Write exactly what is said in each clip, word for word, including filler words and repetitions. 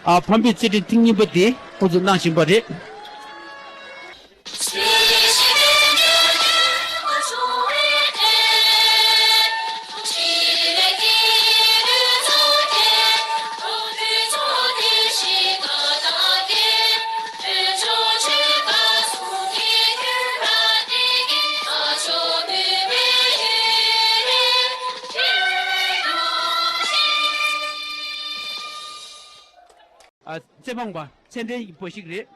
ཨ་ཕམ་པའི་རྩེད་འགྲན་ཐེངས་གཉིས་པ་དེ་འགོ་འཛུགས་གནང་བཞིན་པ་རེད། ཨ་རྩེད་འབངས་པ་ཚད་ལྡན་ཡིན་པ་ཞིག་རེད།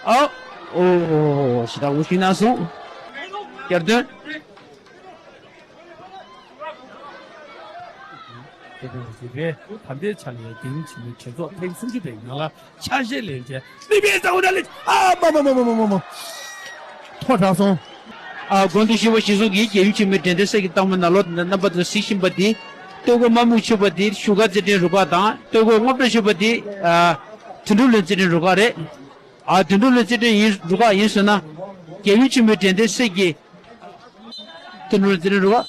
ཨ། ཨོ། ཞེ་དྲག་འུ་ཤིང་ན་སོང་། བསྐྱར་ཟློས། ད་ལྟའི་ཆ་ནས་རྒྱལ་ཡུམ་ཆེན་མོའི་གྲོས་ཚོགས་ཐེངས་སུམ་ཅུ་པའི་ནང་ལ་ཆ་ཤས་ལེན་མཁན་མི་ཕམ་ཚ་བོ་ན་ལེ། ཨ་མ་མ། ཐོ་དྲག་སོང་། ཨ་དགོན་སྡེ་ཞི་བ་གཞིས་ཚོགས་ཀྱིས་རྒྱལ་ཡུམ་ཆེན་མོའི་དྲན་རྟེན་གསེར་གྱི་རྟགས་མ་ནང་ལོགས་ནས་རྣམ་པ་ཚོ་གཟིགས་བཞིན་པ་འདི། སྟོད་གོས་དམར་སྨུག་ཕྱུག་པ་འདི་བཞུགས་སྒར་རྩེད་འགྲན་རུ་ཁག་དང་། སྟོད་གོས་སྔོ་སྦྲ་ཕྱུག་པ་འདི་ཨ་དོན་གྲུབ་གླིང་རྩེད་འགྲན་རུ་ཁག་རེད། ཨ་དོན་གྲུབ་གླིང་རྩེད་འགྲན་ཡིན་རུ་ཁག་ཡིན་ཟེར་ན། རྒྱལ་ཡུམ་ཆེན་མོའི་དྲན་རྟེན་གསེར་གྱི་དོན་གྲུབ་གླིང་རྩེད་འགྲན་རུ་ཁག་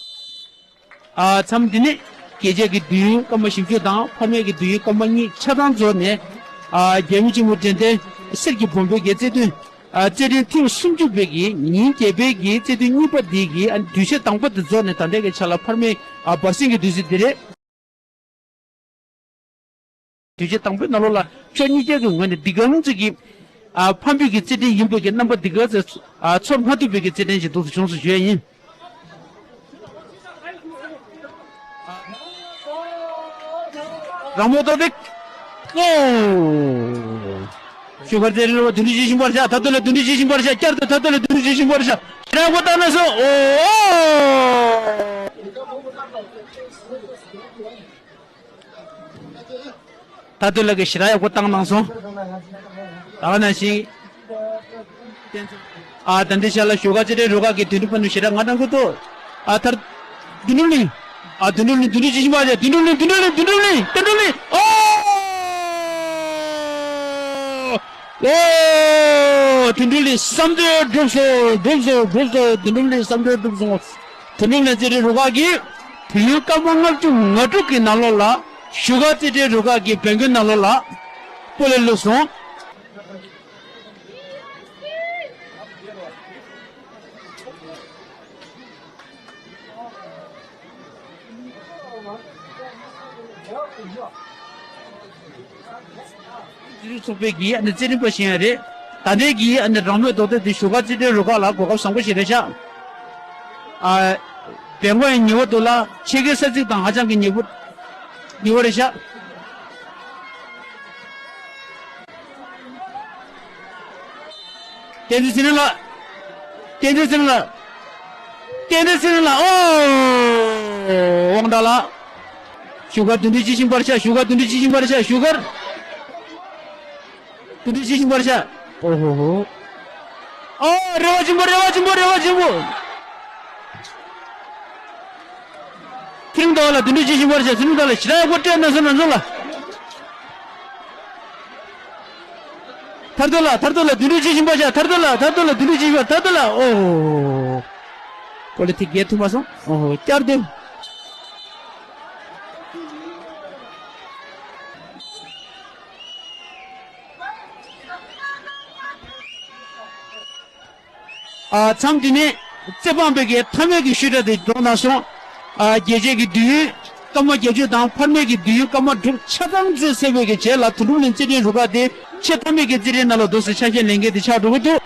ཨ་མཚམས་འདི་ནས་རྒྱལ་རྩེད་ཀྱི་དུས་ཡུན་སྐར་མ་བཞི་བཅུ་དང་འཕར་མའི་གི་དུས་ཡུན་སྐར་མ་གཉིས་ཆ་ཚང་རྫོགས་ནས། ཨ་རྒྱལ་ཡུམ་ཆེན་མོའི་དྲན་རྟེན་གསེར་གྱི་བུམ་པའི་གི་རྩེད་འགྲན། ཨ་རྩེད་འགྲན་ཐེངས་སུམ་ཅུ་པའི་གི་ཉིན་བརྒྱད་པའི་གི་རྩེད་འགྲན་གཉིས་པ་འདི་གི་ཨ་དུས་ཆེན་དང་པོ་དེ་རྫོགས་ནས་ད་ལྟའི་གི་ཆ་ལ་འཕར་མའི་ཨ་བར་གསེང་གི་དུས་ཚོད་འདི་རེད། དུས་ཆེན་དང་པོའི་ནང་ལོགས་ལ་ཕྱོགས་གཉིས་ཀའི་གི་ངོས་ནས་འདི་ག་ཙམ་གྱི་ཨ་ཕམ་པའི་གི་རྩེད་འགྲན་ཡིན་པའི་གི་རྣམ་པ་འདི་ག་ཚོད་ཨ་ཚོར་མ་ཐུབ་པའི་གི་རྩེད་འགྲན་ཞིག་འདུག་སེ་བྱུང་སོང་ཞུ་ཡ་ཡིན། རང་མོས་ཏོག་ཏིག་ཨོ། བཞུགས་སྒར་རྩེད་འགྲན་རུ་ཁག་བདུན་ཅུ་ཞེ་བཞི་བར་ཤ། ཐར་ཏོ་ལ་བདུན་ཅུ་ཞེ་བཞི་བར་ཤ། བསྐྱར་དུ་ཐར་ཏོ་ལ་བདུན་ཅུ་ཞེ་བཞི་བར་ཤ། ཞེ་དྲག་འགོ་བཏང་ན་སོང་། ཨོ། ཐར་ཏོ་ལ་གི་ཞེ་དྲག་ཡག་པོ་བཏང་གནང་སོང་། ད་ག་ནང་བཞིན། ཨ་ད་འདི་ཤ་ལ་བཞུགས་སྒར་རྩེད་འགྲན་རུ་ཁག་གི་དོན་གྲུབ་པ་ནུ་ཞེ་དྲག་ང་དང་གུ་ཏོ། ཨ་ཐར། དོན་གྲུབ་གླིང་། ཨ་དོན་གྲུབ་གླིང་བདུན་ཅུ་ཞེ་བཞི་བར་ཤ། དོན་གྲུབ་གླིང་དོན་གྲུབ་གླིང་དོན་གྲུབ་གླིང་དོན་གྲུབ་གླིང་། ཨོ། ཨོ། དོན་གྲུབ་གླིང་བསམ་དོན་འགྲུབ་སོང་། འགྲུབ་སོང་། འགྲུབ་སོང་། དོན་གྲུབ་གླིང་བསམ་དོན་འགྲུབ་སོང་། དོན་གྲུབ་གླིང་རྩེད་འགྲན་རུ་ཁག་གིས་དུས་ཡུན་སྐར་མ་ལྔ་བཅུ་ང་དྲུག་གི་ནང་ལོགས་ལ་བཞུགས་སྒར་རྩེད་འགྲན་རུ་ཁག་གི་བན་དགོན་ནང་ལོགས་ལ་སྤོ་ལོ་བླུགས་སོང་། སྤྱི་འཐུས་ཚོགས་པའི་གི་ཨ་ནི་རྩེད་རིམ་པ་ཞིག་ཡང་རེད། ད་ལྟའི་གི་ཨ་ནི་རང་མོས་རྡོག་རྡོག་དེ་བཞུགས་སྒར་རྩེད་འགྲན་རུ་ཁག་ལ་གོ་སྐབས་བཟང་པོ་ཞིག་རེད་ཤག་ཨ། བན་དགོན་ཉེ་བོ་འདུག་ལ་ཕྱེད་ཀའི་ས་ཚིགས་དང་ཧ་ཅང་གི་ཉེ་བོ་ཉེ་བོ་རེད་ཤག་བསྟན་འཛིན་ཚེ་རིང་ལགས། བསྟན་འཛིན་ཚེ་རིང་ལགས། བསྟན་འཛིན་ཚེ་རིང་ལགས། ཨོ། དབང་གྲགས་ལགས། བཞུགས་སྒར་བདུན་ཅུ་ཞེ་བཞི་བར་ཤ། བཞུགས་སྒར་བདུན་ཅུ་ཞེ་བཞི་བར་ཤ། བཞུགས་སྒར་བདུན་ཅུ་ཞེ་བཞི་བར་ཤ། ཨོ་ཧོ་ཧོ། ཨོ། རེ་བ་ཆེན་པོ། རེ་བ་ཆེན་པོ། རེ་བ་ཆེན་པོ། ཚེ་རིང་ཟླ་བ་ལགས་བདུན་ཅུ་ཞེ་བཞི་བར་ཤ། ཚེ་རིང་ཟླ་བ་ལགས་ཞེ་དྲག་ཡག་པོ་སྤྲད་གནང་སོང་། ང་ཚོ་ལ། ཐར་ཏོ་ལགས། ཐར་ཏོ་ལགས་བདུན་ཅུ་ཞེ་བཞི་བར་ཤ། ཐར་ཏོ་ལགས། ཐར་ཏོ་ལགས་བདུན་ཅུ་ཞེ་བཞི་བར། ཐར་ཏོ་ལགས། ཨོ། ཀོ་ལི་ཐིག་རྒྱས་ཐུབ་མ་སོང་། ཨོ་ཧོ། བསྐྱར་ཟློས། ཨ་མཚམས་འདི་ནས་རྩེད་འབངས་པའི་གི་མཐའ་མའི་གི་ཤུལ་བརྡ་དེ་འགྲོ་གནང་སོང་། ཨ་རྒྱལ་རྩེད་ཀྱི་དུས་ཡུན་སྐར་མ་བརྒྱད་ཅུ་དང་འཕར་མའི་གི་དུས་ཡུན་སྐར་མ་དྲུག་ཆ་ཚང་རྩེད་ཚར་བའི་གི་རྗེས་ལ་དོན་གྲུབ་གླིང་རྩེད་འགྲན་རུ་ཁག་དེ་ཆེས་མཐའ་མའི་གི་རྩེད་འགྲན་ནང་ལ་འདུག་སེ་ཆ་ཤས་ལེན་མཁན་དེ་ཆགས་འགྲོ་གི་འདུག